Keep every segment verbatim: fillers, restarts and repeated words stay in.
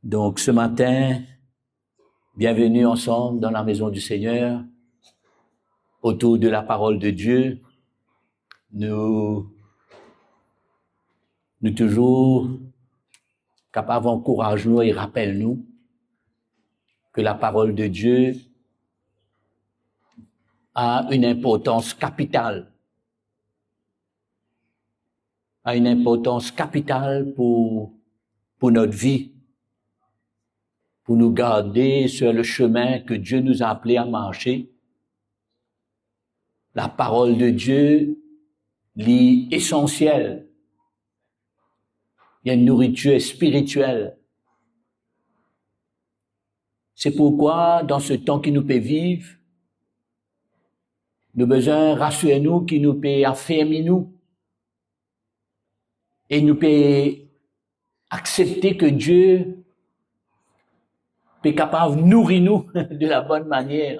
Donc ce matin, bienvenue ensemble dans la maison du Seigneur, autour de la parole de Dieu. Nous, nous toujours capables d'encourager nous et rappeler nous que la parole de Dieu a une importance capitale, a une importance capitale pour, pour notre vie, pour nous garder sur le chemin que Dieu nous a appelés à marcher. La parole de Dieu, li esansiel. Il y a une nourriture spirituelle. C'est pourquoi, dans ce temps que nous pouvons vivre, nous besoin rassurer nous, que nous pouvons affermir nous, e nou pe aksepte ke Die pe kapav nouri nou de la bonn manier,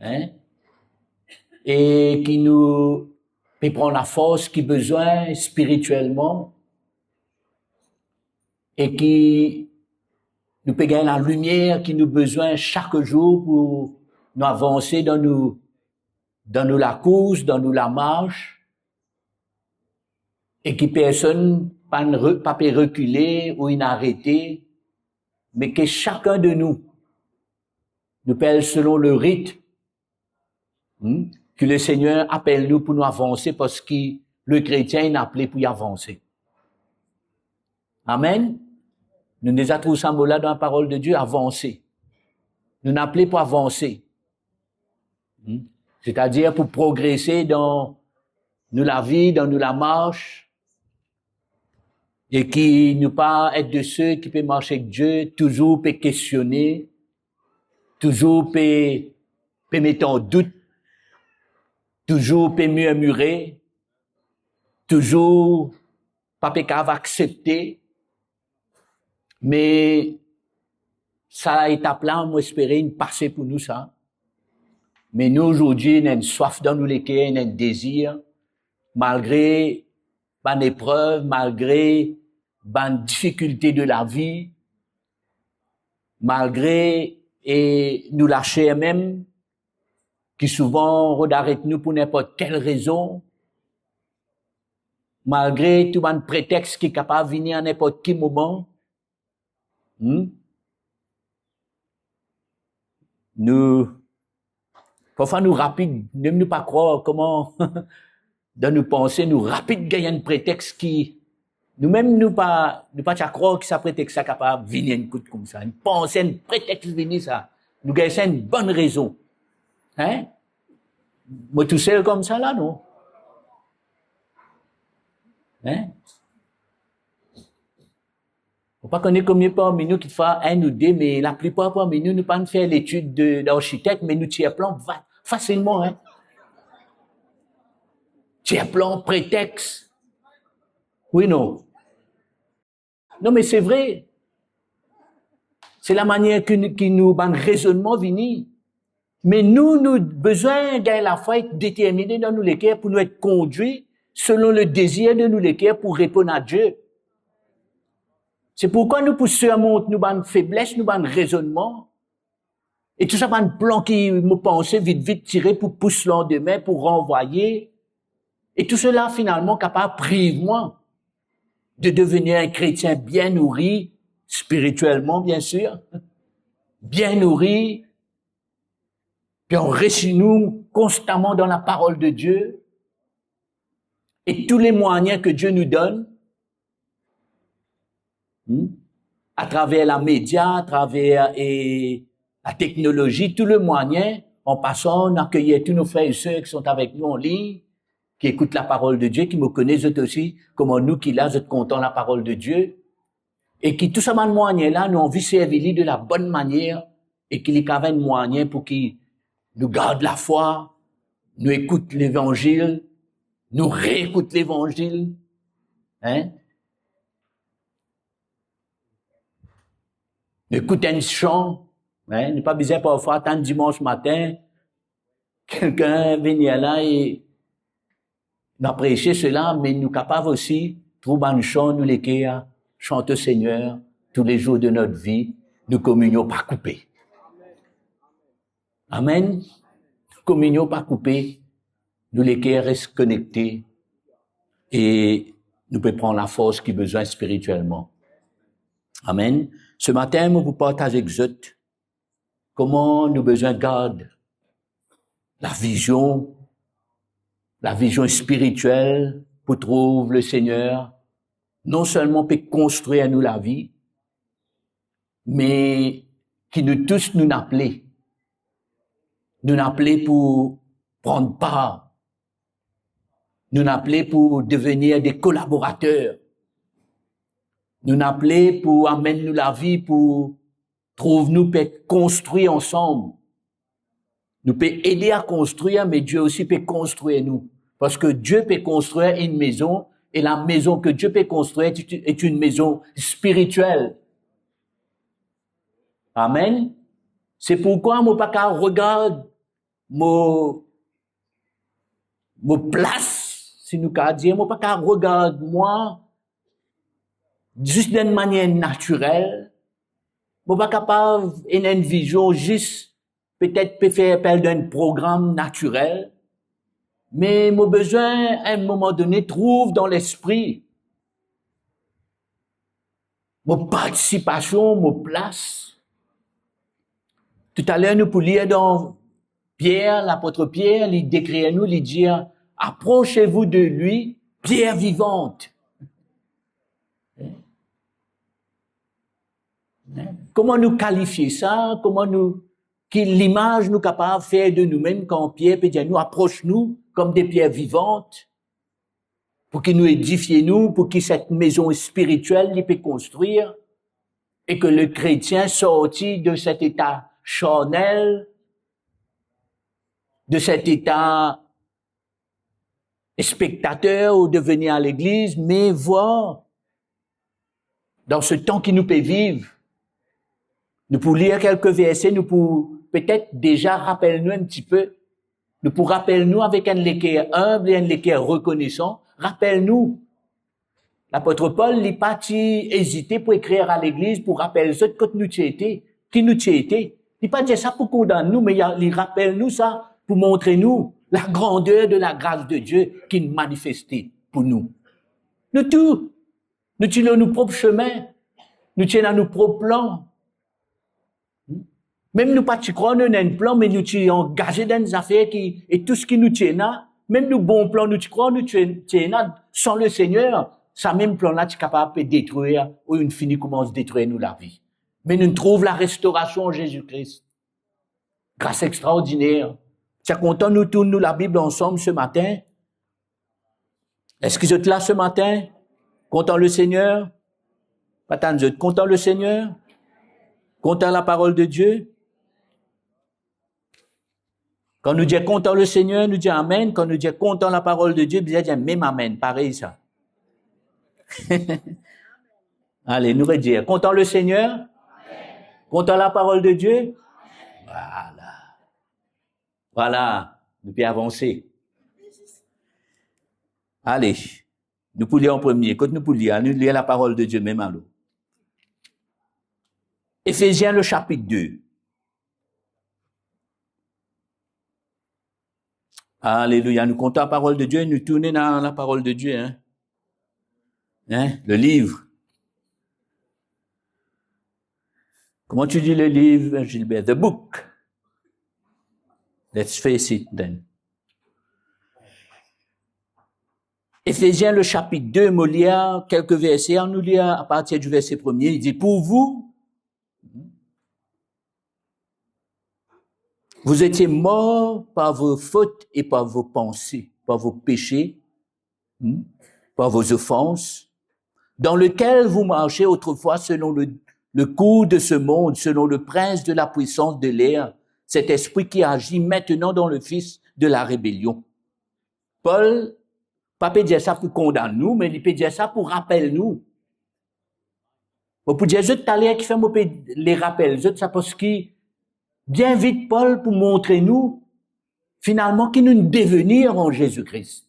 hein? E ki nou pe pran lafors ki bizin spiritielman, e ki nou pe gagn lalimier ki nou bizin sak zour pou nou avanse dan nou, dan nou lakours, dan nou lamars, e ki personn pa re-, pa pe rekile ou inn arete, me ke sakenn de nou, nou pe al selon le rit, hmm, ki Lesegner apel nou pou nou avanse, parski le kretien inn apele pou li avanse. Amen. Nou deza trouv sa mo la dan laparol de Die, avanse. Nou inn apele pou avanse. Hmm? Setadir pou progrese dan nou lavi, dan nou lamars, e ki nou pa et de se ki pe mars ek Die, touzour pe kestione, touzour pe, pe met an dout, touzour pe mirmire, touzour pa pe kapav aksepte. Me sa etap la, mo espere inn pase pou nou sa. Me nou, zordi, ena enn swaf dan nou leker, ena enn dezir, malgre bann eprev, malgre bann difikilte de lavi, malgre, e, nou laser mem, ki souvan rod aret nou pou ninport kel rezon, malgre tou bann pretex ki kapav vini a ninport ki moman, hmm? Nou, parfwa nou rapid, mem nou pa krwar kouma, dan nou panse, nou rapid gagn enn pretex ki, nou mem nou pa, nou pa ti a krwar ki sa pretex la kapav vini enn kout koumsa. Enn panse, enn pretex vini sa. Nou gagn sa enn bonn rezon. Hein? Mo tousel koumsa la, non? Hein? Mo pa kone konbien parmi nou, kitfwa enn ou de, me laplipar parmi nou, nou pa'nn fer letid de, d'arsitek, me nou tir plan va-, fasilman, hein. Tir plan, pretex. Wi, non? Non, me se vre. Se lamanier ki, ki nou bann rezonnman vini. Me nou, nou bizin gagn lafwa ek determine dan nou leker pou nou et kondwi selon le dezir de nou leker pou reponn a Die. Se pourkwa nou pou sirmont nou bann febles, nou bann rezonnman, e tou sa bann plan ki mo panse vit vit tire pou pous landime, pou ranvwaye, e tou sela finalman kapav priv mwa de devenir enn kretien bien nouri, spiritielman, bien sir, bien nouri, pe anrisi nou konstaman dan laparol de Die, e tou le mwayin ke Die nou donn, hmm, atraver lamedia, atraver, e, lateknolozi, tou le mwayin, an pasan, nou akeyir tou nou frer e ser ki son avek nou an lign, ki ekout laparol de Die, ki mo kone zot osi, kouma nou ki la, zot kontan laparol de Die, e ki tou sa bann mwayin la, nou anvi servi li de la bonn manier, e ki li kapav enn mwayin pou ki nou gard lafwa, nou ekout levanzil, nou reekout levanzil, hein? Nou ekout enn san, hein? Nou pa bizin parfwa atann dimans matin, kelkenn vini la e nou apresie sela, me nou kapav osi trouv bann san nou leker, chante au Seigneur, tous les jours de notre vie, nou kominion pa koupe. Amen. Kominion pa koupe, nou leker res konekte e nou pe pran lafors ki bizin spiritielman. Amen. Se matin, mo pou partaz ek zot kouma nou bizin gard lavizion, lavizion spiritiel pou trouv Lesegner non selman pe konstrir nou lavi, me ki nou tous nou apele. Nou apele pou pran par. Nou apele pou devenir de kolaborater. Nou apele pou amenn nou lavi pou trouv nou pe konstrir ansam. Nou pe ede a konstrir, me Dieu osi pe konstrir nou. Parski Dieu pe konstrir enn mezon, e lamezon ki Dieu pe konstrir est, est une maison spirituelle. Amen. Se pourkwa mo pa kav regard mo, mo plas, si nou kav dir, mo pa kav regard mwa zis dan enn manier natirel. Mo pa kapav ena enn vizion zis petet pe fer apel dan enn program natirel, me mo bizin, a enn moman done, trouv dan lespri mo partisipasion, mo plas. Toutaler nou pou lir dan Pier, lapot Pier, li dekrir nou, li dir, approchez-vous de lui, pierre vivante. Kouma nou kalifie sa? Kouma nou, ki limaz nou kapav fer de noumem kan Pier pe dir nou, apros nou kom de pier vivant, pou ki nou edifie nou, pou ki set mezon spiritiel li pe konstrir, e ki le kretien sorti de set eta charnel, de set eta spektater ou de vini a legliz, me vwar dan se tan ki nou pe viv, nou pou lir kelke verse, nou pou petet deza rapel nou enn tipe, nou pou rapel nou avek enn leker inb e enn leker rekonesan, rapel nou, lapot Pol, li pa ti ezite pou ekrir a legliz, pou rapel zot kot nou ti ete, ki nou ti ete. Li pa dir sa pou kondann nou, me li, li rapel nou sa pou montre nou lagrander de lagras de Dieu ki manifeste pou nou. Nou tou, nou ti lor nou prop sime, nou ti ena nou prop plan. Mem nou pa ti krwar nou ena enn plan, me nou ti angaze dan enn zafer ki, e tou seki nou ti ena, mem nou bon plan nou ti krwar nou ti, ti ena, san Lesegner, sa mem plan la ti kapav pe detrir, ou inn fini koumans detrir nou lavi. Me nou trouv larestorasion an Zezi Kris. Gras extraordiner. Ti a kontan nou tourn nou Labib ansam se matin. Eski zot la se matin? Kontan Lesegner? Pa tann zot, kontan Lesegner? Kontan laparol de Dieu? Kan nou dir kontan Lesegner, nou dir amen. Kan nou dir kontan laparol de Dieu, bizin dir mem amen, parey sa. Ale, nou redir, kontan Lesegner? Kontan laparol de Dieu? Vwala. Vwala, nou pe avanse. Ale, nou pou lir an premie. Kot nou pou lir? Nou lir laparol de Dieu mem alor. Efezien, le chapitre deux. Alelouya, nou kontan laparol de Dieu, nou tourne dan laparol de Dieu, hein? Hein? Le livre. Comment tu dis le livre, Gilbert? The book. Let's face it then. Efezien, le chapitre deux, mo lir kelke verse, nou lir apartir di verse premie, li dir, pour vous, vous étiez morts par vos fautes et par vos pensées, par vos péchés, hmm, par vos offenses, dans lequel vous marchiez autrefois selon le, le cours de ce monde, selon le prince de la puissance de l'air, cet esprit qui agit maintenant dans le fils de la rébellion. Pol pa pe dir sa pou kondann nou, me li pe dir sa pou rapel nou. Mo pou dir zot taler kifer mo pe le rapel zot sa, parski bien vit Pol pou montre nou finalman ki nou devenir an Zezi Kris.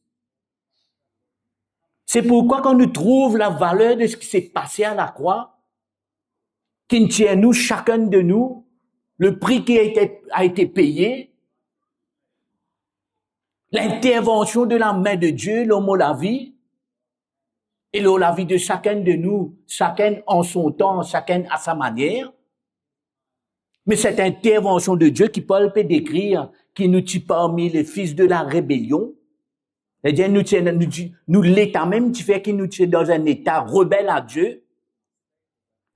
Se pourkwa kan nou trouv lavaler de seki se pase a lakrwa, ki'nn tir nou, sakenn de nou, le prix qui a été, a été payé, l'intervention de la main de Dieu lor mo lavi e lor lavi de sakenn de nou, sakenn an son tan, sakenn a sa manier. Me set intervension de Die ki Pol pe dekrir, ki nou ti parmi les fils de la rébellion, sedir nou ti, nou ti, nou leta mem ti fer ki nou ti dan enn leta rebel a Die.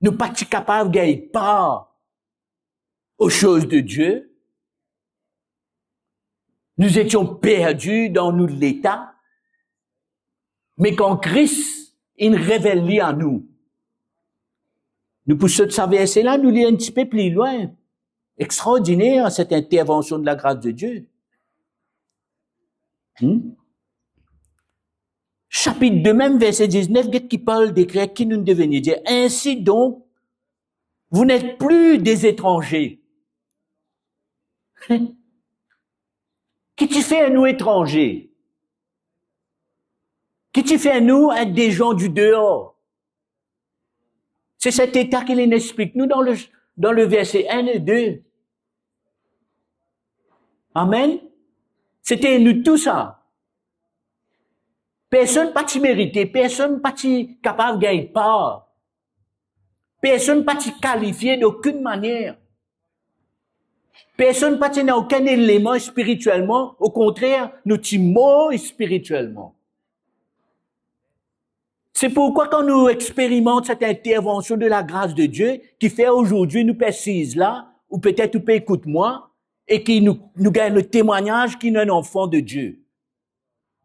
Nou pa ti kapav gagn par aux choses de Dieu. Nous étions perdus dans nou leta. Me kan Kris inn revel li a nou, nou pou sot sa verse la, nou lir enn tipe pli lwin. Extraordiner, cette intervention de la grâce de Dieu. Hmm? Sapit de mem, verse diznef, get ki Pol dekrir ki nou deveni. Dir, ainsi donc, vous n'êtes plus des étrangers. Ki ti fer nou etranze? Ki ti fer nou et des gens du dehors? Se set eta ki li explik nou dan le, dan le verse enn e de. Amen. Sete nou tou sa. Personn pa ti merite, personn pa ti kapav gagn par. Personn pa ti kalifie d'aucune manière. Personn pa ti ena okenn eleman spiritielman, okontrer, nou ti mor spiritielman. Se pourkwa kan nou experimant set intervension de la gras de Die, ki fer azordi nou pe asiz la, ou petet ou pe ekout mwa, e ki nou, nou gagn le temwagnaz ki nou enn anfan de Die.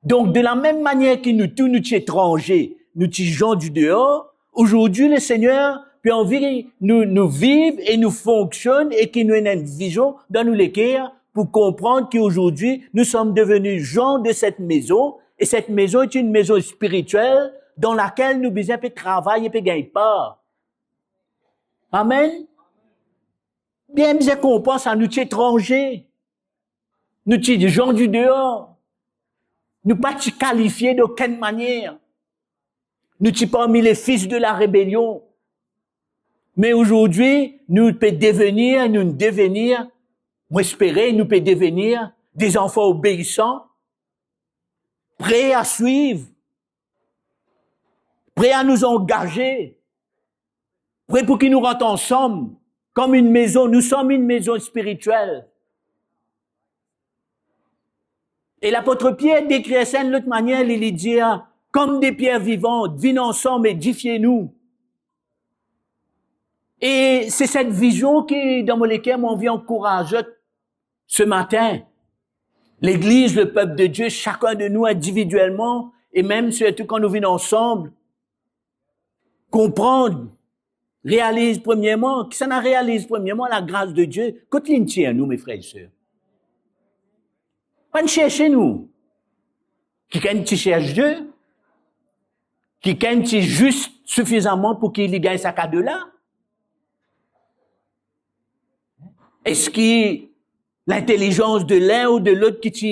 Donk, de la mem manier ki nou tou nou ti etranze, nou ti gens du dehors, azordi Lesegner pe anvi nou, nou viv e nou fonksionn e ki nou ena enn vizion dan nou leker pou konpran ki azordi nous sommes devenus gens de cette maison, et cette maison est une maison spirituelle dans laquelle nou bizin pe travay e pe gagn par. Amen. Bien bizin konpran sa, nou ti etranze. Nou ti gens du dehors. Nou pa ti kalifie d'okenn manier. Nou ti parmi les fils de la rébellion. Me azordi, nou pe devenir, nou devenir, mo espere nou pe devenir des enfants obéissants, prêts à suivre, prêts à nous engager, pre pou ki nou rant ansam, comme une maison, nous sommes une maison spirituelle. E lapot Pier dekrir sa enn lot manier, li, li dir, comme des pierres vivantes, vinn ansam, edifie nou. E se set vizion ki, dan mo leker, mo anvi ankouraz zot se matin. Legliz, le pep de Die, sakenn de nou individielman, e mem sirtou kan nou vinn ansam, konpran, realiz premierman, kisannla realiz premierman? Lagras de Die. Kot li inn tir nou, me frer e ser? Pa'nn serse nou. Kikenn ti sers Die? Kikenn ti zis sifizaman pou ki li gagn sa kado la? Eski lintelizans de l'un ou de l'autre ki ti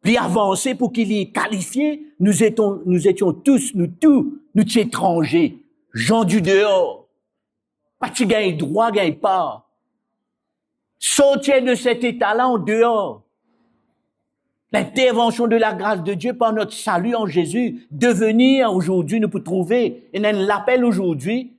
pli avanse pou ki li kalifie? Nous étions, nous étions tous, nou tou, nou ti etranze, gens du dehors. Pa ti gagn drwa gagn par. Sortir de cet état-là en dehors. L'intervention de la grâce de Dieu par notre salut en Jésus, devenir aujourd'hui, nou pou trouve, ena enn lapel azordi,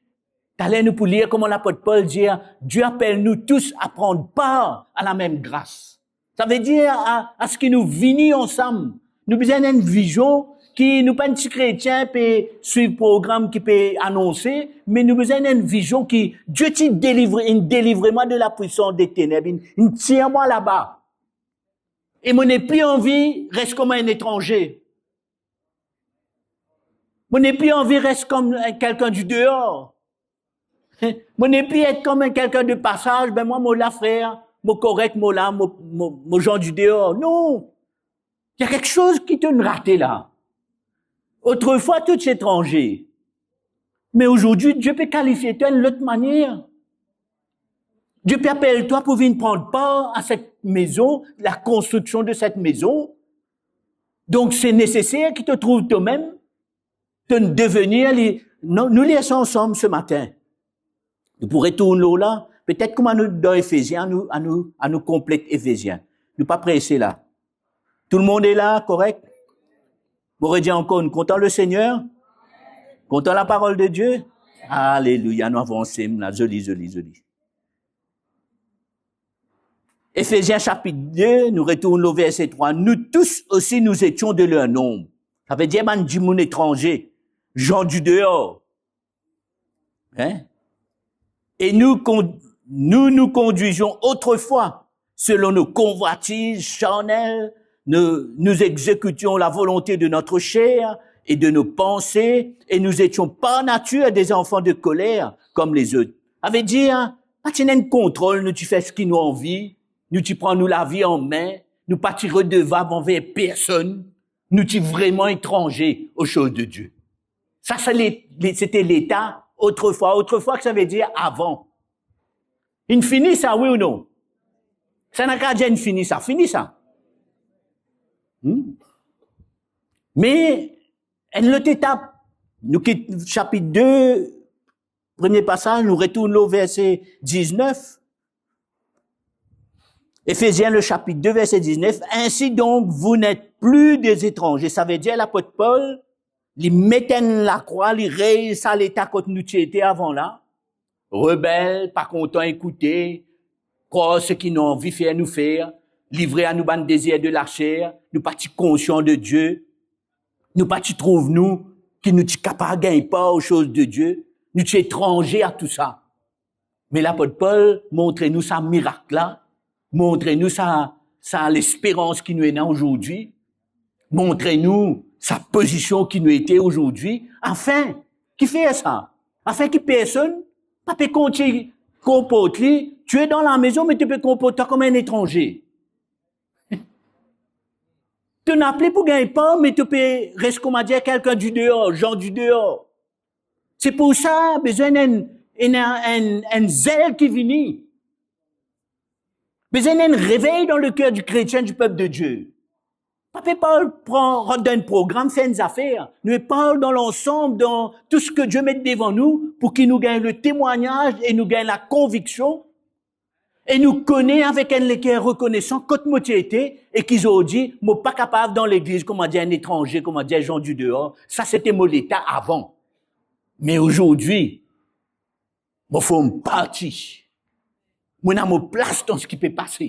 taler nou pou lir kouma lapot Pol dir, Dieu appelle nous tous à prendre part à la même grâce. Savedir a, a seki nou vini ansam. Nou bizin enn vizion ki nou pa enn ti kretien pe swiv program ki pe anonse, me nou bizin enn vizion ki Die ti delivre, inn delivre mwa de la puissance des ténèbres, inn, inn tir mwa laba. E mo nepli anvi res kouma enn etranze. Mo nepli anvi res kom enn, kelkenn du dehors. Mo nepli et kom enn kelkenn de pasaz, be mwa, mo la frer, mo korek, mo la, mo, mo, mo gens du dehors. Non. Ena kiksoz ki to'nn rate la. Otrefwa, to ti etranze. Me azordi, Die pe kalifie twa enn lot manier. Die pe apel twa pou vinn pran par a set mezon, la konstriksion de set mezon. Donk, se neseser ki to trouv tomem, to devenir li. Non, nou lir sa ansam se matin. Nou pou retourn lor la, petet kouma nou dan Efezien, anou, anou, anou konplet Efezien. Nou pa prese la. Tout le monde est là, correct? Mo redir ankor, nou kontan Lesegner? Kontan laparol de Die? Alelouya, nou avans la, zoli, zoli, zoli. Efezien sapit de, nou retourn lor verse trwa. Nous tous aussi, nous étions de leur nombre. Savedir bann dimoun etranze, gens du dehors. Hein? Et nous, con- nous nous conduisions autrefois selon nos convoitises charnelles, nous, nous exécutions la volonté de notre chair et de nos pensées, et nous étions par nature des enfants de colère comme les autres. Savedir, pa ti ena enn kontrol, nou ti fer seki nou anvi, nou ti pran nou lavi an me, nou pa ti redevab anver personn, nou ti vremem etranze aux choses de Dieu. Sa, se le, le, sete leta otrefwa. Otrefwa, ki savedir avan. Inn fini sa, wi ou non? Sa ena kapav dir inn fini sa, fini sa. Hmm? Me enn lot etap, nou kit sapit de, premie pasaz, nou retourn lor verse diznef. Éphésiens, le chapitre deux, verset dix-neuf, « Ainsi donc, vous n'êtes plus des étrangers. » Savedir lapot Pol, li met enn lakrwa, li rey sa leta kot nou ti ete avan la. Rebel, pa kontan ekoute, krwar seki nou anvi fer, nou fer, livre a nou bann dezir de laser, nou pa ti konsian de Die, nou pa ti trouv nou ki nou ti kapav gagn par aux choses de Dieu, nou ti etranze a tou sa. Me lapot Pol montre nou sa mirak la, montre nou sa, sa lesperans ki nou ena azordi, montre nou sa pozision ki nou ete azordi, afin, ki fer sa? Afin ki personn pa pe kontign konport li, tu es dans la maison, me to pe konport twa kouma enn etranze. To napa pou gagn par, me to pe res, kouma dir, quelqu'un du dehors, gens du dehors. Se pou sa, bizin enn, enn, enn, enn zel ki vini. Bizin enn revey dan leker di kretien, di pep de Die. Pa pe par pran, rant dan enn program, fer enn zafer. Nou pe par dan lansam, dan tou seki Die met devan nou, pou ki nou gagn le temwagnaz e nou gagn lakonviksion, e nou kone avek enn leker rekonesan kot mo ti ete, e ki zordi mo pa kapav dan legliz, kouma dir, enn etranze, kouma dir, gens du dehors. Sa sete mo leta avan. Me azordi, mo form parti. Mo ena mo plas dan seki pe pase.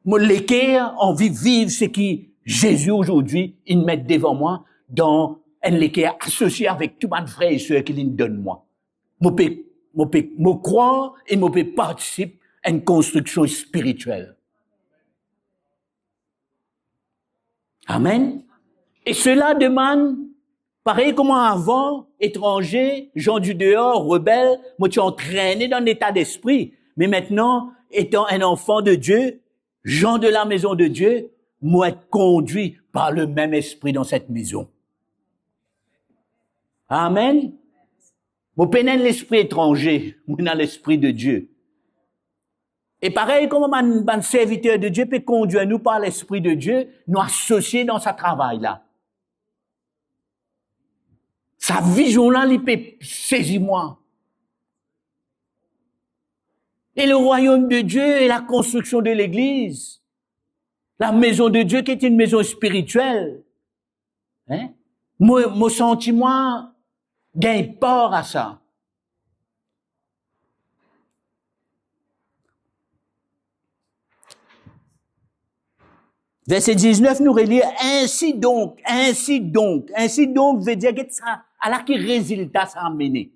Mo leker anvi viv seki Zezi azordi inn met devan mwa, dan enn leker asosie avek tou bann frer e ser ki linn donn mwa. Mo pe, mo pe, mo krwar e mo pe partisip enn konstriksion spiritiel. Amen. E sela demann, parey kouma avan, etranze, gens du dehors, rebel, mo ti antrene dan leta lespri. Me aster, etan enn anfan de Die, gens de la maison de Dieu, mo et kondwi par le mem Espri dan set mezon. Amen. Mo pena enn lespri etranze, mo ena Lespri de Die. E parey kouma bann, bann serviter de Die pe kondwir nou par Lespri de Die, nou asosie dan sa travay la. Sa vizion la, li pe sezi mwa. E le royaume de Dieu e lakonstriksion de legliz, la maison de Dieu ki ete enn mezon spiritiel, hein? Mo, mo santi mwa gagn par a sa. Verse diznef, nou relir, « Ainsi donc, ainsi donc. » Ainsi donc vedir, get sa, ala ki rezilta sa amene.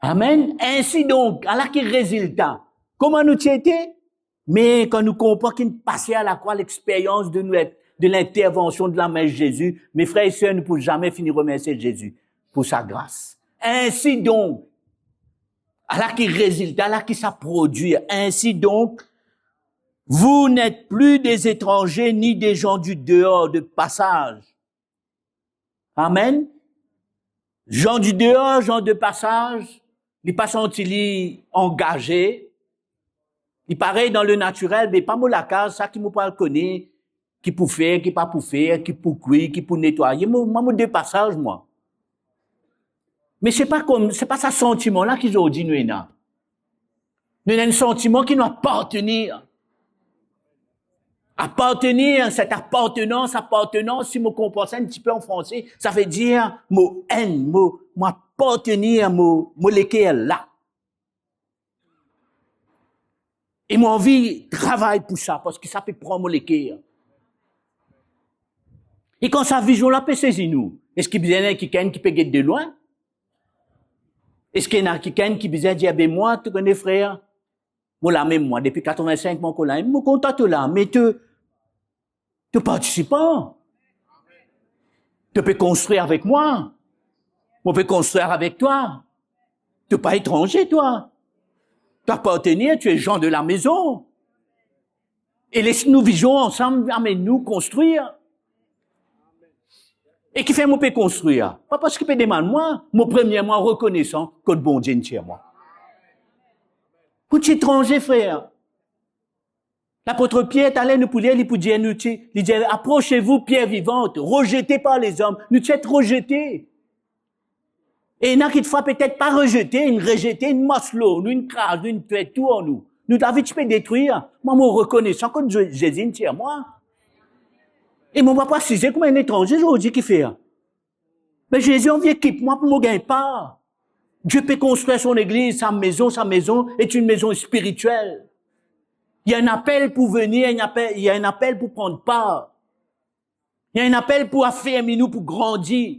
Amen. Ainsi donc, ala ki rezilta. Kouma nou ti ete? Me kan nou konpran ki inn pase a lakrwa, lexperyans de nou et, de lintervansion de lame Zezi, me frer e ser, nou pou zame fini remersie Zezi pou sa gras. Ainsi donc, ala ki rezilta, ala ki sa prodwir. Ainsi donc, vous n'êtes plus des étrangers ni des gens du dehors de passage. Amen. Gens du dehors, gens de passage, li pa santi li angaze. Li parey dan le natirel, be pa mo lakaz, sa ki mo pou al kone, ki pou fer, ki pa pou fer, ki pou kwi, ki pou netwaye. Mo, mwa, mo de pasaz, mwa. Me se pa kom, se pa sa santiman la ki zordi nou ena. Nou ena enn santiman ki nou apartenir. Apartenir, cette appartenance, appartenance, si mo konpran sa enn tipe an franse, sa ve dir mo enn, mo, mo apartenir, mo, mo leker la. E mo anvi travay pou sa, parski sa pe pran mo leker. E kan sa vizion la pe sezi nou, eski bizin ena kikenn ki pe get de lwin? Eski ena kikenn ki bizin dir, "Be mwa, to kone frer, mo la mem mwa, depi katrevinsink mwa mo la, mo kontan to la, me to, to partisipan. To pe konstrir avek mwa, mo pe konstrir avek twa. To pa etranze twa. To apartenir, tu es gens de la maison." E les nou vizion ansam amenn nou konstrir. E kifer mo pe konstrir? Pa parski pe demann mwa, mo premierman rekonesan kot Bondie inn tir mwa. Mo ti etranze, frer. Lapot Pier, taler nou pou lir, li pou dir nou ti, li dir, "Approchez-vous, pierre vivante, rejetée par les hommes." Nou ti et rezete. E ena kikfwa petet pa rezete, inn rezete, inn mars lor nou, inn kraz nou, inn fer tou ar nou. Nou lavi ti pe detrir. Mwa, mo rekonesan kot Ze-, Zezi inn tir mwa. E mo pa pou asize kouma enn etranze zordi kifer. Me Zezi anvi ekip mwa pou mo gagn par. Dieu pe konstrir son legliz, sa mezon, sa mezon est une maison spirituelle. Il y a un appel pour venir, il y a un appel, il y a un appel pour prendre part. Il y a un appel pour afirmir nous, pour grandir.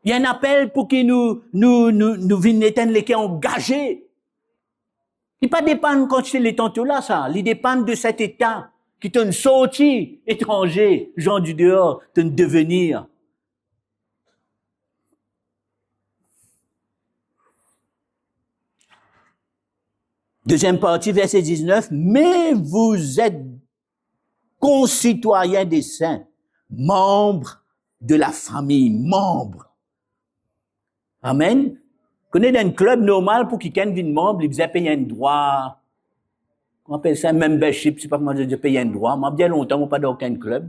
Il y a un appel pour que nous, nous, nous, nous vinn et enn leker angaze. Li pa depann kantite letan to la sa, li depann de cet état ki to'nn sorti etranze, gens du dehors, to'nn devenir. Deuxième partie, verset dix-neuf, mais vous êtes concitoyens des saints, membres de la famille, membres. Amen. Kone dan enn klub normal, pou kikenn vinn manb, li bizin pey enn drwa. Kouma apel sa, membership, se pa kouma dir pey enn drwa. Mwa, bien lontan, mo pa dan okenn klub.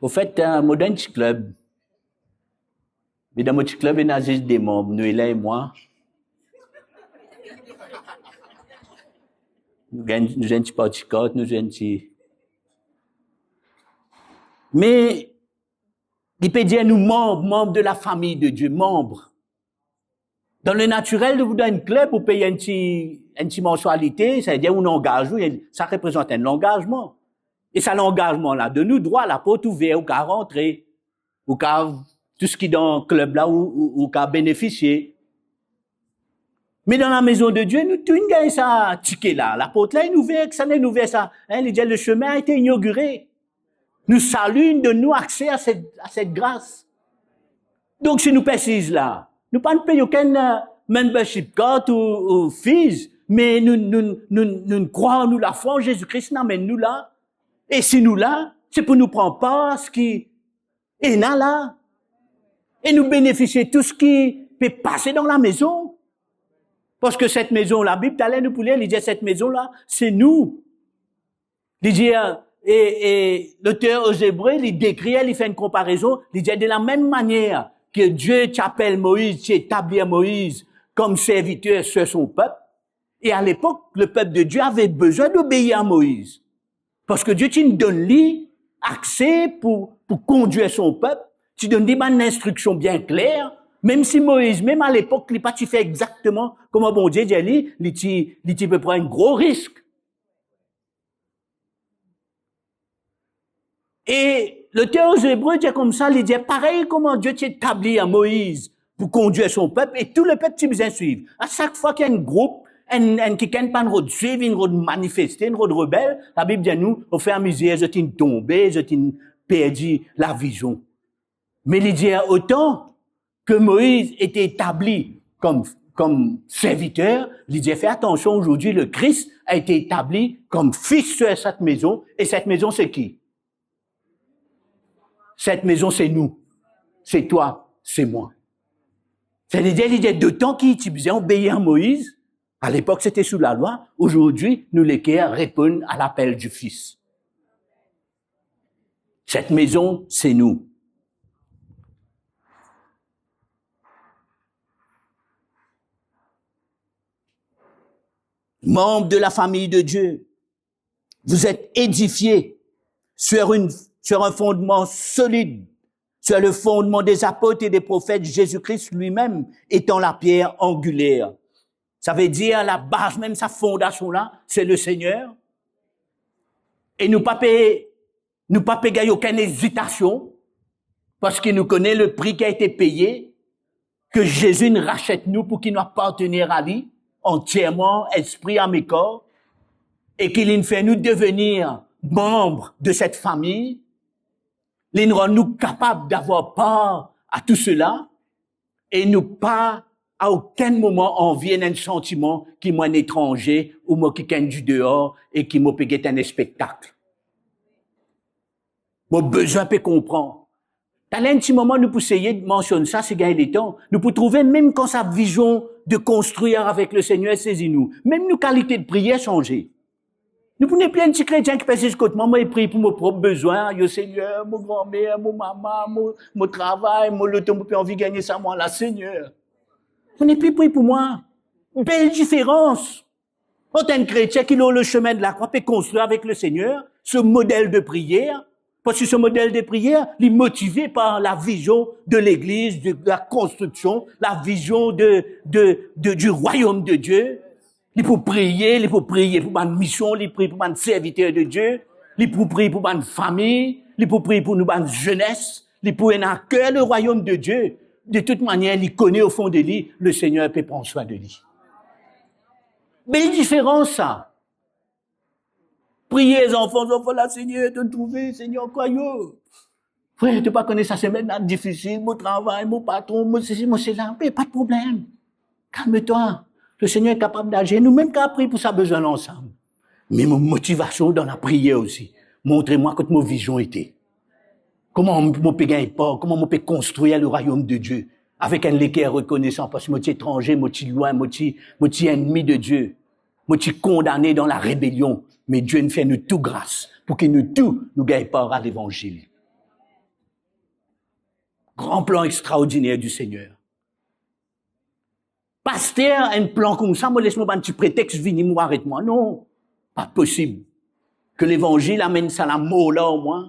Ofet, eh, mo dan enn ti klub. Me dan mo ti klub, ena zis de manb, nou, Elaine e mwa. Nou gagn, nou zwenn ti parti kart, nou zwenn ti. Me li pe dir nou manb, manb de la famille de Dieu, manb. Dan le natirel, ou dan enn klub, ou pey enn ti, enn ti manswalite, sa ve dir ou angaz ou, sa reprezant enn langazman. E sa langazman la donn ou drwa, laport ouver, ou kav rantre, ou kav, tou seki dan klub la, ou, ou, ou kav benefisie. Me dan la maison de Dieu, nou tou inn gagn sa tike la. Laport la inn ouver, kisannla inn ouver sa? Hein, li dir, le chemin a été inauguré. Nou sali inn donn nou akse a set, a set gras. Donk, si nou persiz la, nou pa'nn pey okenn, eh, membership card ou, ou fees, me nou, nou, nou, nou krwar, nou lafwa an Zezi Kris inn amenn nou la. E si nou la, se pou nou pran par seki ena la. E nou benefisie tou seki pe pase dan la mezon. Parski set mezon, Labib, taler nou pou lir, li dir set mezon la, se nou. Li dir, e, e loter o Zebre, li dekrir, li fer enn konparezon, li dir, de la mem manier ke Dieu ti apel Moiz, ti etablir Moiz kom serviter sur son pep, e a lepok, le pep de Dieu ave bezwin d'obeir a Moiz. Parski Dieu ti donn li akse pou, pou kondir son pep, ti donn li bann instriksion bien kler, mem si Moiz, mem a lepok, li pa ti fer exakteman kouma Bondie dir li, li ti, li ti pe pran enn gro risk. E loter o Zebre dir koumsa, li dir, parey kouma Dieu ti etablir Moiz pou kondir son pep, e tou lepep ti bizin swiv. A sak fwa ki enn group, enn, enn kikenn pa'nn rod swiv, inn rod manifeste, inn rod rebel, Labib dir nou, ofiramezir, zot inn tonbe, zot inn perdi lavizion. Me li dir, otan ke Moiz ete etabli kom, kom serviter, li dir, fer atansion, aujourd'hui le Christ a été établi comme fils sur cette maison, et cette maison, c'est qui? Cette maison, c'est nous. C'est toi, c'est moi. Sa ve dir, li dir, dotan ki ti bizin obeir a Moiz, a lepok sete sou lalwa, aujourd'hui, nou leker reponn a lapel di Fis. Cette maison, c'est nous. Membres de la famille de Dieu, vous êtes édifiés sur une, sur un fondement solide, sur le fondement des apôtres et des prophètes, Jésus-Christ lui-même étant la pierre angulaire. Savedir labaz mem sa fondasion la, se Lesegner. E nou pa pe, nou pa pe gagn okenn ezitasion, parski nou kone le prix qui a été payé, que Jésus nous rachète nous pour qu'il nous appartenions à lui, entièrement, esprit, âme et corps, et qu'il nous fait nous devenir membres de cette famille, li rann nou kapab d'avoir part à tout cela, e nou pa a okenn moman anvi ena enn santiman ki mo enn etranze ou mo kikenn dideor e ki mo pe get enn spektak. Mo bizin pe konpran. Taler enn ti moman nou pou seye mansionn sa, si gagn letan, nou pou trouve mem kan sa vizion de konstrir avek Lesegner sezi nou, mem nou kalite de priyer sanze. Nou pou nepli enn ti kretien ki pe zis kot mwa, mo priy pou mo prop bizin, yo Segner, mo granmer, mo mama, mo, mo travay, mo loto, mo pe anvi gagne sa mwa la, Segner. Mo nepli priy pou mwa. Bel diferans ant enn kretien ki lor le chemin de la croix pe konstrir avek Lesegner, so model de priyer, parski so model de priyer, li motive par la vizion de legliz, de la konstriksion, la vizion de, de, de, du royaume de Dieu. Li pou priye, li pou priye pou bann mision, li priye pou bann serviter de Die, li pou priye pou bann fami, li pou priye pou nou bann zenes, li pou ena a ker le royaume de Dieu. De tout manier, li kone o fon de li, Lesegner pe pran swin de li. Bel diferans sa. Priye zanfan, zanfan la, Segner, to trouve, Segner, ankor yo. Frer, to pa kone sa semenn la difisil, mo travay, mo patron, mo sesi, mo sela, me pa de problem. Kalm twa. Lesegner kapab dazir. Nou mem kapav priy pou sa bizin la ansam. Me mo motivasion dan lapriyer osi. Montre mwa kot mo vizion ete. Kouma mo pe gagn par, kouma mo pe konstrir le royaume de Dieu avek enn leker rekonesan, parski mo ti etranze, mo ti lwin, mo ti, mo ti ennmi de Dieu. Mo ti kondane dan larebelion, me Die inn fer nou tou gras pou ki nou tou nou gagn par a levanzil. Gran plan extraordiner du Segner. Paster, enn plan koumsa, mo les mo bann ti pretex vini, mo aret mwa. Non, pa posib. Ke levanzil amenn sa lamor la an mwa,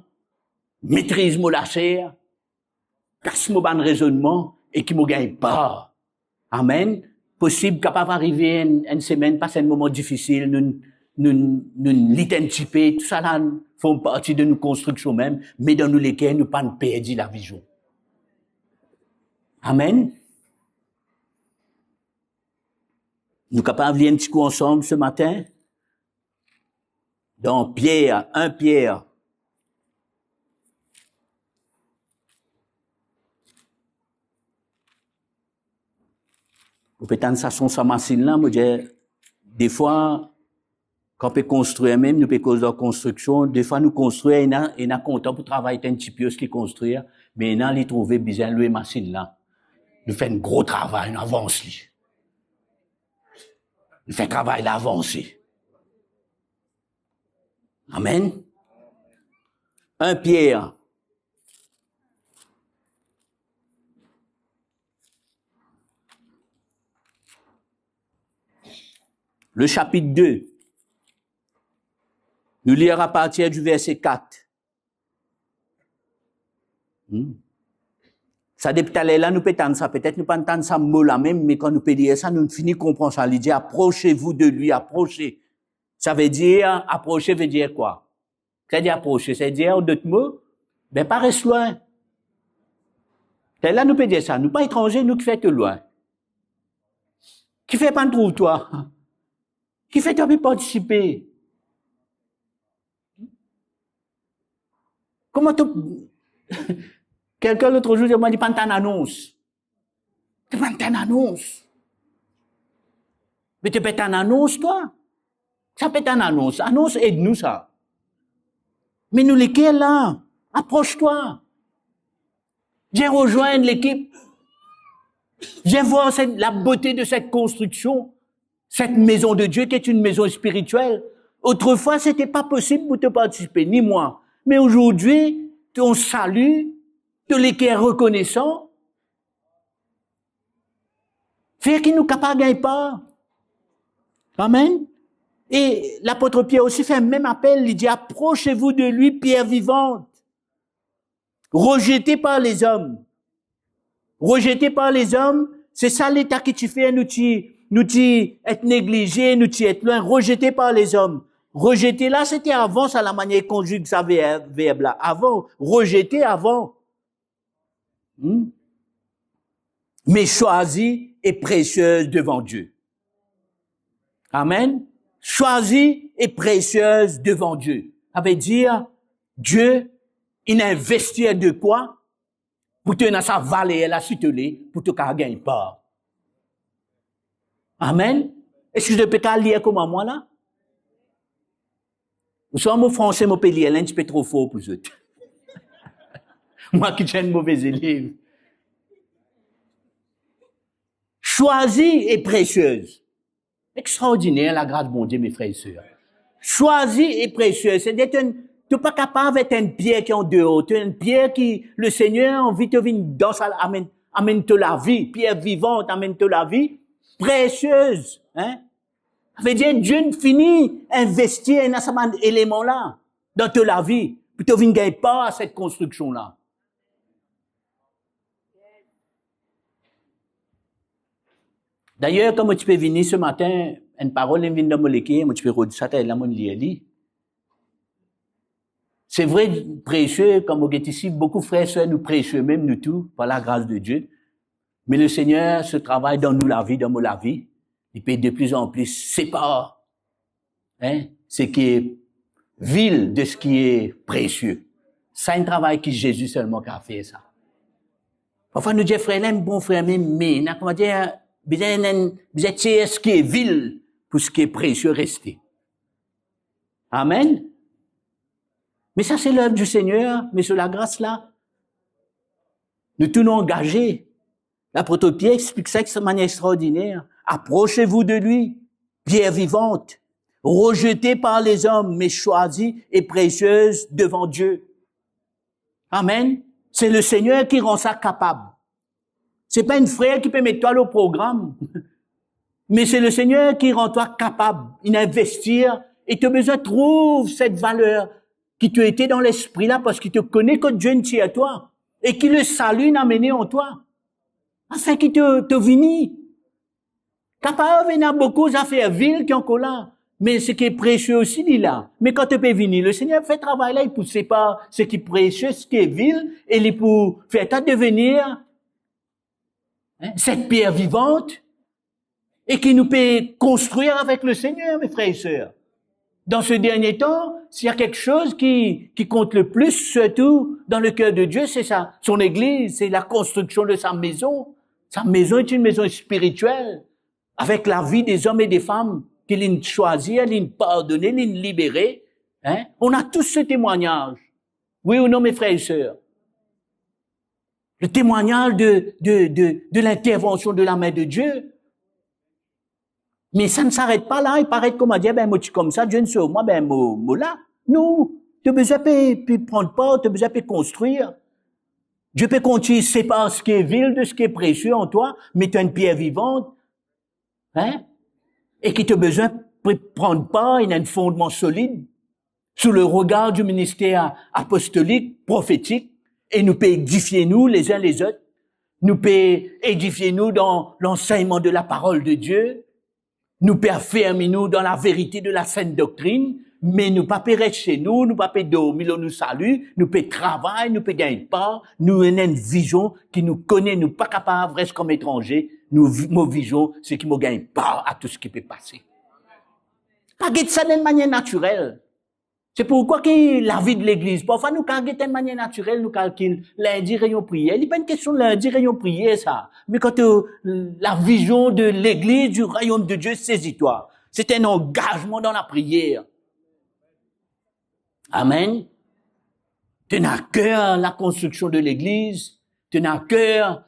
metriz mo laser, kas mo bann rezonnman e ki mo gagn par. Amen. Posib kapav arive enn, enn semenn, pas enn moman difisil, nou, nou, nou lit enn tipe, tousala form parti de nou konstriksion mem, me dan nou leker, nou pa'nn perdi lavizion. Amen. Nou kapav lir enn ti kou ansam se matin? Dan Pier, enn Pier. Ou pe tann sa son sa masinn la, mo dir, defwa, kan pe konstrir mem, nou pe koz lor konstriksion, defwa nou konstrir, ena, ena kontan pou travay, enn ti pies ki konstrir, me ena li trouve bizin lwe masinn la. Nou fer enn gro travay, nou avans li. Nou fer travay la avanse. Amen. Enn Pier. Le chapitre deux. Nou lir apartir du verset quatre. Hmm. Sa depi taler la, nou pe tann sa, petet nou pa'nn tann sa mo la mem, me kan nou pe lir sa, nou fini konpran sa. Li dir, approchez-vous de lui, approcher. Savedir, approcher vedir kwa? Savedir approcher, savedir, an dot mo, be pa res lwin. Taler la, nou pe dir sa, nou pa etranze, nou kifer to lwin? Kifer pa'nn trouv twa? Kifer to pa partisipe? Kouma to, kelkenn lot zour dir mwa, li pa'nn tann anons. To pa'nn tann anons. Me to pe tann anons, twa. Sa pe tann anons. Anons ed nou sa. Me nou leker la, apros twa. Vien rezwenn lekip. Vien voir cette, la beauté de cette construction, cette maison de Dieu qui est une maison spirituelle. Autrefois, c'était pas possible pour te participer, ni moi. Mais aujourd'hui, ton sali, to leker rekonesan, fer ki nou kapav gagn par. Amen. E lapot Pier osi fer mem apel, li dir, approchez-vous de lui, pierre vivante, rejeté par les hommes. Rejeté par les hommes, se sa leta ki ti fer nou ti, nou ti et neglize, nou ti et lwin, rejeté par les hommes. Rejeté la, sete avan sa, lamanier konzig sa ver-, verb la. Avan, rejeté avan. Hmm? Mais choisie et précieuse devant Dieu. Amen. Choisie et précieuse devant Dieu. Savedir, Dieu, inn investir de twa pou to ena sa valer la si to le, pou to kapav gagn par. Amen. Eski zot pe kapav lir kouma mwa la? Ouswa mo franse mo pe lir la enn tipe tro for pou zot. Mwa ki ti enn move zelev. Choisie et précieuse. Extraordiner lagras Bondie, mes frères et sœurs. Choisie et précieuse, setadir to, to pa kapav et enn pier ki andeor, to enn pier ki Lesegner anvi to vinn dan sa, amenn, amenn to lavi, pierre vivante, amenn to lavi, précieuse, hein? Savedir, Dieu inn fini investir ena sa bann eleman la dan to lavi, pou to vinn gagn par a set konstriksion la. Dayer, kan mo ti pe vini se matin, enn parol inn vinn dan mo leker, mo ti pe rod sa, tala mo inn lir li. Se vre, presie, kan mo get isi, boukou frer, ser, nou presie mem, nou tou, par lagras de Dieu. Me Lesegner, so travay dan nou lavi, dan mo lavi, li pe de pli an pli separ, hein, seki e vil de seki e presie. Sa enn travay ki Zezi selman kapav fer sa. Parfwa nou dir, frer la enn bon frer, me, me, ena, koumadir, bizin, bizin tir seki e vil pou seki e presie reste. Amen. Me sa se lev di Segner, me so lagras la, nou tou nou angaze. Lapot Pier explik sa de manier extraordiner. Approchez-vous de lui, pierre vivante, rejetée par les hommes, mais choisie et précieuse devant Dieu. Amen. Se Lesegner ki rann sa kapab. Se pa enn frer ki pe met twa lor program, me se Lesegner ki rann twa kapab, inn investir, e to bizin trouv set valer ki to ete dan lespri la, parski to kone kot Dieu inn tir twa, e ki lesali inn amene an twa, afin ki to, to vini. Kapav ena boukou zafer vil ki ankor la, me seki presie osi li la. Me kan to pe vini, Lesegner fer travay la, li pou separ seki presie, seki vil, e li pou fer twa devenir, hein, set pierre vivante, e ki nou pe konstrir avek Lesegner, mes frères et sœurs. Dans ce dernier temps, s'il y a quelque chose qui, qui compte le plus, surtout dans le cœur de Dieu, c'est ça, son église, c'est la construction de sa maison. Sa maison est une maison spirituelle, avec la vie des hommes et des femmes ki linn swazir, linn pardone, linn libere. Hein? On a tous ce témoignage. Oui ou non, mes frères et sœurs? Le témoignage de, de, de, de l'intervention de la main de Dieu. Me sa ne s'arrête pas là, e paret koumadir, ben, mo ti koumsa, Dieu inn sov mwa, ben, mo, mo la. Non, to bizin pe, pe pran par, to bizin pe konstrir. Dieu pe kontign separ seki e vil de seki e presie an twa, met enn pierre vivante, hein? E ki to bizin pe pran par, ena enn fondman solid, sous le regard du ministère apostolique, prophétique, e nou pe edifie nou les uns les autres, nou pe edifie nou dan lansegnman de la parole de Dieu, nou pe afermi nou dan laverite de la sainte doctrine, me nou pa pe res se nou, nou pa pe dormi lor nou sali, nou pe travay, nou pe gagn par, nou ena enn vizion ki nou kone, nou pa kapav res kom etranze, nou vi-, mo vizion, seki mo gagn par a tou seki pe pase. Pa get sa dan enn manier natirel. Se pourkwa ki lavi de legliz, parfwa nou kapav get enn manier natirel, nou kalkil, lindi reynion priyer. Li pa enn kestion lindi reynion priyer sa. Me kan to, la vision de l'église du royaume de Dieu saisit toi, c'est un engagement dans la prière. Amen. To ena ker la konstriksion de legliz, to ena ker,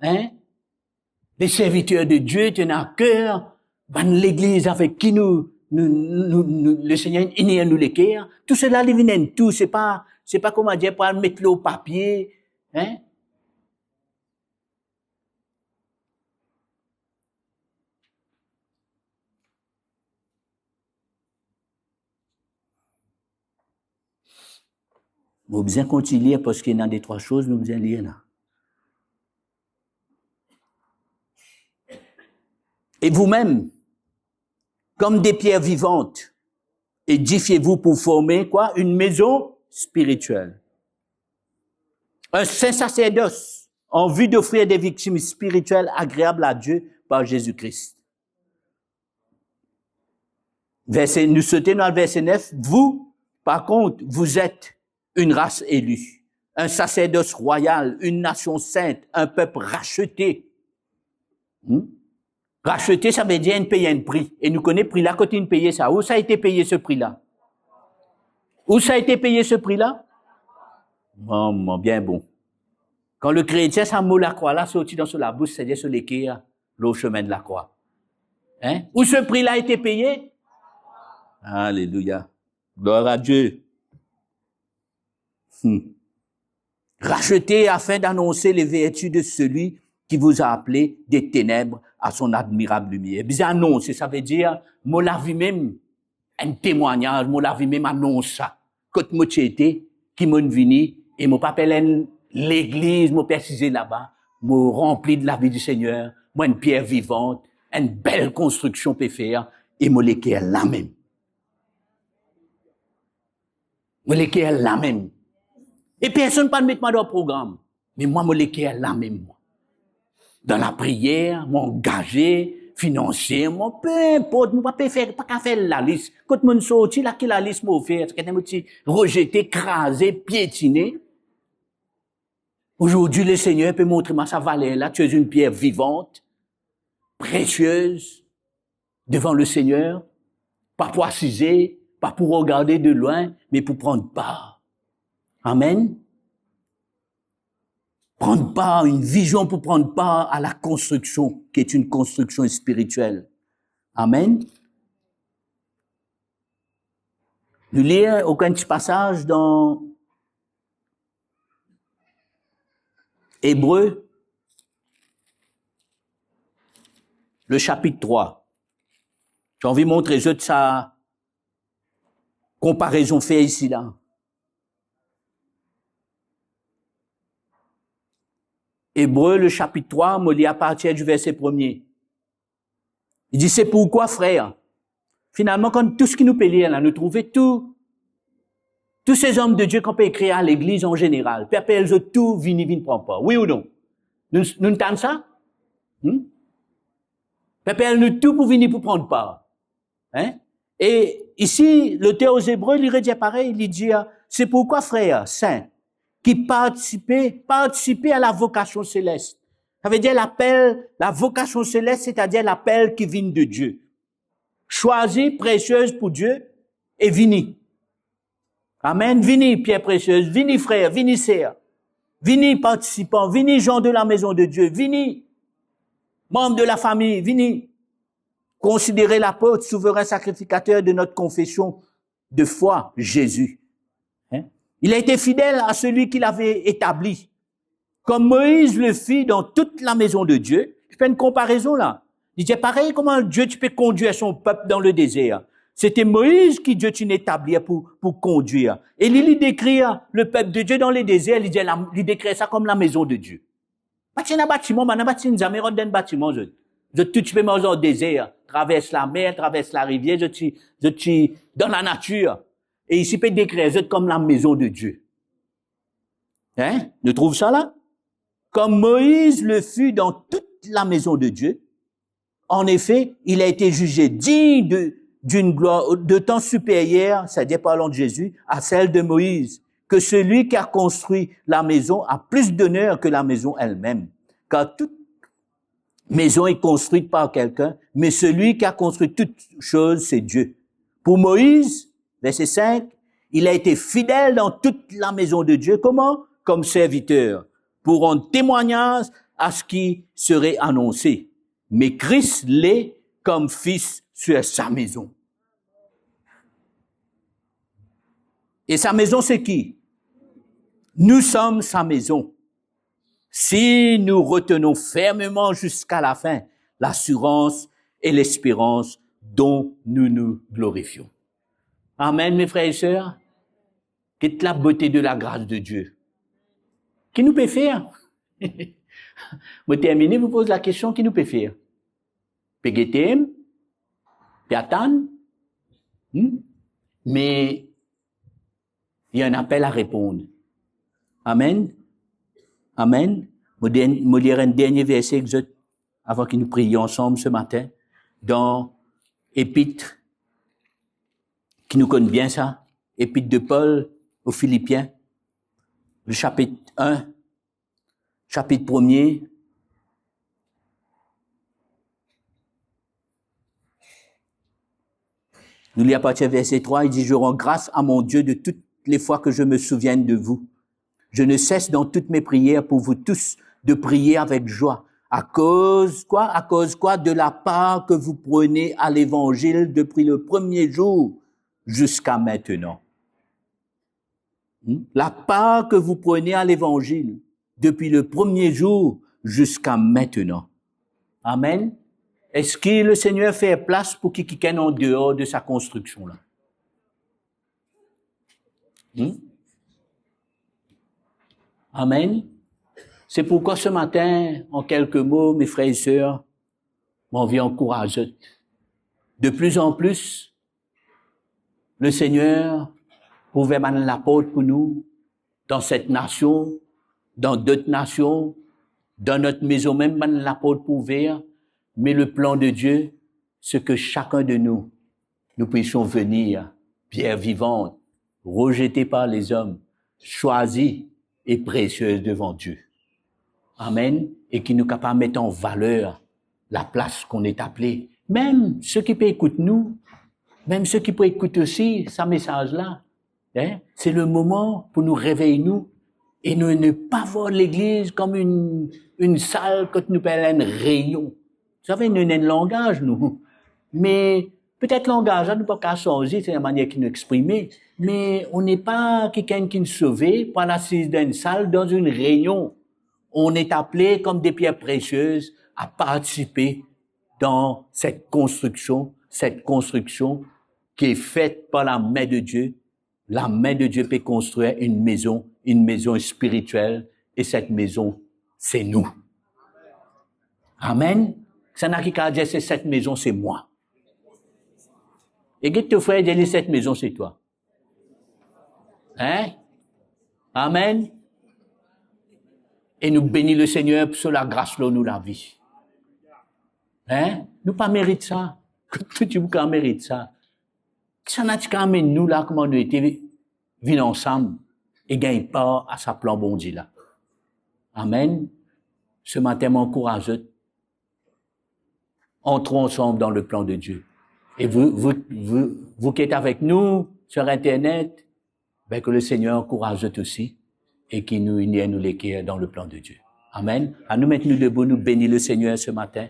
hein, les serviteurs de Dieu, to ena ker bann legliz avek ki nou, nou, nou, nou, Lesegner inn inir nou leker. Tou sela li vinn enn tou, se pa, Se pa kouma dir pou al met lor papie, hein? Nou bizin kontign lir parski ena de trwa soz nou bizin lir la. Et vous-même, comme des pierres vivantes, édifiez-vous pour former quoi ? Une maison spirituelle. Un saint sacerdoce en vue d'offrir des victimes spirituelles agréables à Dieu par Jésus-Christ. Verset, nou sote dan verset nef, vous, par contre, vous êtes une race élue, un sacerdoce royal, une nation sainte, un peuple racheté. Hmm? Racheté, sa ve dir inn pey enn pri. E nou kone pri la, kot inn peye sa. Où ça a été payé ce prix-là ? Où ça a été payé ce prix-là ? Bon, bon, bien bon. Kan le kretien, sa mo lakrwa la sorti dan so labous, se dir so leker lor sime lakrwa. Hein ? Où ce prix-là a été payé ? Alléluia. Gloire à Dieu. Hmm. Racheté afin d'annoncer les vertus de celui qui vous a appelé des ténèbres à son admirable lumière. Bizin anonse, sa ve dir, mo lavi mem, enn temwagnaz, mo lavi mem anons sa. Kot mo ti ete, ki monn vini, e mo pa pe al enn legliz, mo pe asize laba, mo ranpli de la vie du Seigneur, mo enn pier vivant, enn bel konstriksion pe fer, e mo leker lamem. Mo leker lamem. E personn pa met mwa dan program. Me mwa, mo leker lamem, mwa. Dan lapriyer, mo angaze finansierman, pe inport, mo pa pe fer, pa kav fer lalis. Kot monn sorti la, ki lalis mo fer? Sa ki ete mo ti rezete, kraze, pietine. Aujourd'hui, le Seigneur pe montre mwa sa valer la, tu es une pierre vivante, précieuse, devant le Seigneur, pa pou asize, pa pou regarde de loin, me pou pran par. Amen. Pran par, une vision pour prendre part à la construction, qui est une construction spirituelle. Amen. Nou lir ankor enn ti pasaz dan Ebre, le chapitre trois. J'ai envie montrer zot sa konparezon fer isi la. Ebre, le chapitre trois, mo lir apartir du verset premier. Li dir, c'est pourquoi, frères, finalman, kan tou seki nou pe lir la, nou trouve tou, tous ces hommes de Dieu, kan pe ekrir a legliz an zeneral, pe apel zot tou vini, vinn pran par. Wi ou non? Nou, nou tann sa? Hmm? Pe apel nou tou pou vini, pou pran par. Hein? E isi, loter o Zebre, li redir parey, li dir, c'est pourquoi, frères saints, qui participez, participez à la vocation céleste. Sa ve dir lapel, la vocation céleste, c'est-à-dire lapel ki vinn de Dieu. Chwazi, presieuse pour Dieu, e vini. Amen. Vini, pierre précieuse, vini, frer, vini, ser. Vini, partisipan, vini, gens de la maison de Dieu, vini, manm de la fami, vini. Considérez l'apôtre, souverain sacrificateur de notre confession de foi, Jésus. Hein? Il a été fidèle à celui qui l'avait établi, comme Moïse le fut dans toute la maison de Dieu. Li fer enn konparezon la. Li dir, parey kouma Dieu ti pe kondwir son pep dan ledezer, sete Moïse ki Dieu ti etablir pou, pou kondwir. E li, li dekrir le pep de Dieu dan ledezer, li dir la, li dekrir sa kom la maison de Dieu. Pa ti ena batiman, bann la pa ti zame rant dan enn batiman, zot. Zot tou ti pe mars dan dezer, travers lamer, travers larivier, zot ti, zot ti dan lanatir. E isi pe dekrir zot kom la maison de Dieu. Hein? Nou trouv sa la? Comme Moïse le fut dans toute la maison de Dieu, en effet, il a été jugé digne de, d'une gloire d'autant supérieure, c'est-à-dire parlant de Jésus, à celle de Moïse, que celui qui a construit la maison a plus d'honneur que la maison elle-même. Car toute maison est construite par quelqu'un, mais celui qui a construit toute chose, c'est Dieu. Pour Moïse, verset cinq, il a été fidèle dans toute la maison de Dieu. Comment? Comme serviteur, pour rendre témoignage à ce qui serait annoncé. Mais Christ l'est comme fils sur sa maison. E sa maison se ki? Nous sommes sa maison si nous retenons fermement jusqu'à la fin l'assurance et l'espérance dont nous nous glorifions. Amen, mes frères et sœurs. Get labote de lagras de Die. Ki nou pe fer? Mo termine, mo poz lakestion, ki nou pe fer? Pe gete, pe atann? Hmm? Me il y a un appel à répondre. Amen. Amen. Mo, dern- mo lir enn dernie verse ek zot avan ki nou priye ansam se matin, dan Epit, ki nou konn bien sa, Epit de Pol o Filipien, le sapit enn, sapit premie. Nou lir apartir verse trwa, il dit, "Je rends grâce à mon Dieu de toutes les fois que je me souviens de vous. Je ne cesse dans toutes mes prières pour vous tous de prier avec joie. À cause quoi? À cause quoi? De la part que vous prenez à l'évangile depuis le premier jour jusqu'à maintenant." Hmm? La part que vous prenez à l'évangile depuis le premier jour jusqu'à maintenant. Amen. Eski Lesegner fer plas pou ki kikenn an deor de sa konstriksion la? Hmm? Amen. Se pourkwa se matin, an kelke mo, mes frères et sœurs, mo anvi ankouraz zot. De plus en plus, Lesegner pou ouver bann laport pou nou, dan set nasion, dan dot nasion, dan not mezon mem, bann laport pou ouver, me le plan de Die, se ke sakenn de nou, nous puissions venir, pierre vivante, rejetée par les hommes, choisie et précieuse devant Dieu. Amen. E ki nou kapav met an valer laplas qu'on est appelé. Mem seki pe ekout nou, mem seki pou ekout osi sa mesaz la, hein, se le moman pou nou revey nou e nou ne pa vwar legliz kom enn, enn sal kot nou pe al enn reynion. Vous savez, nou ena enn langaz nou. Me petet langaz la nou pa kav sanze, se lamanier ki nou exprime. Mais on n'est pas quelqu'un qui est sauvé pour aller assister dans une salle, dans une réunion. On est appelé comme des pierres précieuses à participer dans cette construction, cette construction qui est faite par la main de Dieu. La main de Dieu peut construire une maison, une maison spirituelle, et cette maison, c'est nous. Amen. Sa ena ki kav dir, c'est cette maison, c'est moi. E get to frer, dir li, cette maison, c'est toi. Hein? Amen. E nou beni Lesegner pou so lagras lor nou lavi. Hein? Nou pa merit sa. Kot nou ti pou kav merit sa? Kisannla ti kav amenn nou la, kouma nou ete vinn ansam e gagn par a sa plan Bondie la? Amen. Se matin, mo ankouraz zot. Entrons ensemble dans le plan de Dieu. Et vous, vous, vous, vous qui êtes avec nous sur Internet, ben, que le Seigneur encourage toi aussi et qu'il nous unisse, nous les cœurs dans le plan de Dieu. Amen. Anou met nou debout, nou beni Lesegner se matin.